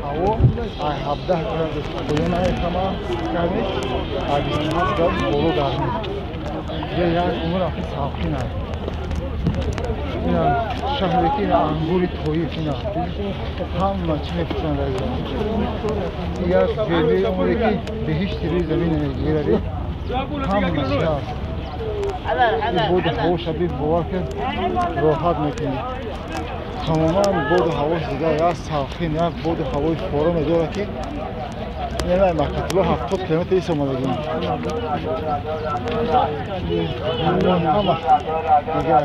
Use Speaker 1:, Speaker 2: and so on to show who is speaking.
Speaker 1: Ҳаво ай 17 градус поён, ай ҳама гармӣ, ай 27 градус боло гармӣ. Дигар як умр ахи салқин аст. Ина шаҳре ки ина ангури Тоиф, ина ҳама чӣ мепӯшанд. Як ҷелваи умре ки беҳишти рӯи замин мегирави, ҳама чӣ ҳаст. Боду ҳавоша би, бовар кун, роҳат мекунӣ. Тамоман боду ҳавош дигар, як салқин, як боду ҳавои фороме дорад, ки ина Макатуло 70 километр ис омадагим. Ҳама дигар.